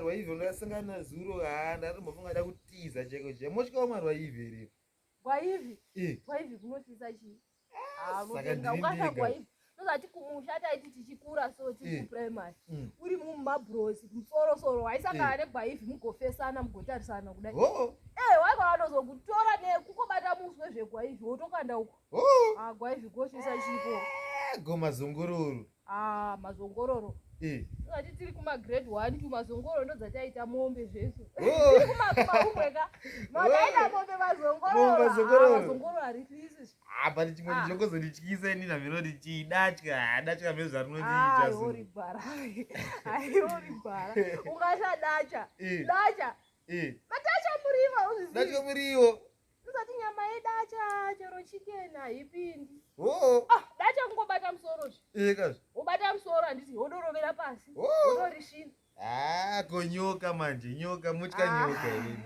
rwaivhi ndakasangana zuro haa ndatombofunga da kutiza chaiko chaiyo motyawo marwaivhi here Gwaivhi? Eh. Gwaivhi kunotyisa chii? Ah, saka unotenga ndiri ukasha ndega. gwaivhi. Tozati kumusha taiti tichikura so tiri Eh. kuprimary. Uri mumabrosi kumusorosoro waisangana negwaivhi mugofesana mugotarisana kudai. Oh. Eh, waigona kutozokutora nekukobata muswe zvegwaivhi wotokanda uko. Oh. Ah, gwaivhi gotyisa chipo. Ah, go mazongororo. Ah, mazongororo. Eh. Tozati tiri kuma grade 1 2 mazongororo ndodzataita mombe zvesu. Oh. Tiri kuma ka. Madaita mombe mazongororo. Mombe mazongororo. Ah, mazongororo harihlisi. Ah, but chimwe Ah. chinongozondityisa ini namhino chii datya datya mhino Ah, zvarinondiita iori gwara. Aiori gwara. Ungashadacha. Eh. Dacha. Eh. Matacha muriwo uzvizivi. Datya muriwo. Usati nyama yedacha chero chicken haipindi. Oh. Ah, dacha kungobata musoro zve. Eh kazve. Wobata musoro handiti wodorovera pasi. Oh. Wodorisvina. Ah, ko nyoka manje, nyoka mutya nyoka here.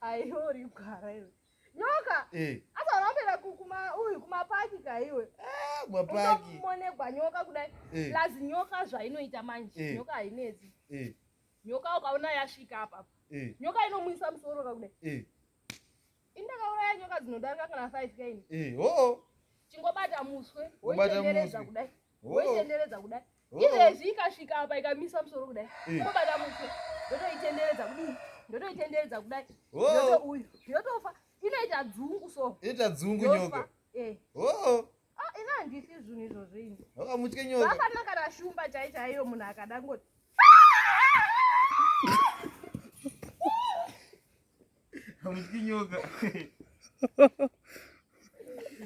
Aiori gwara iwe. Nyoka. Eh. Asi unopera kuma uyu kumapaki ka iwe. Ah, kumapaki. Unomonegwa nyoka kudai. Eh. Plus nyoka zvainoita manje. Eh. Nyoka hainetsi. Eh. Nyoka ukaona yasvika apa. Eh. Nyoka inomwisa musoro kakudai. Eh. Indakauraya nyoka dzinodarika kana 5 kaini. Eh, oh. Chingobata muswe, Wobata woitenderedza muswe. kudai. Oh. Woitenderedza kudai. Oh. Izvezvi ikasvika apa ikamisa musoro kudai. Eh. Wobata muswe, ndotoitenderedza kudii? Ndotoitenderedza kudai. Oh. Ndoto uyu, yotofa. Inoita dzungu so. Inoita dzungu Yofa. nyoka. Eh. Oh. Ah, ina handisi zvinhu izvozvo ini. Wakamutya nyoka. Zvakanaka na shumba chai chaiyo munhu akada ngoti. Hamutyi nyoka.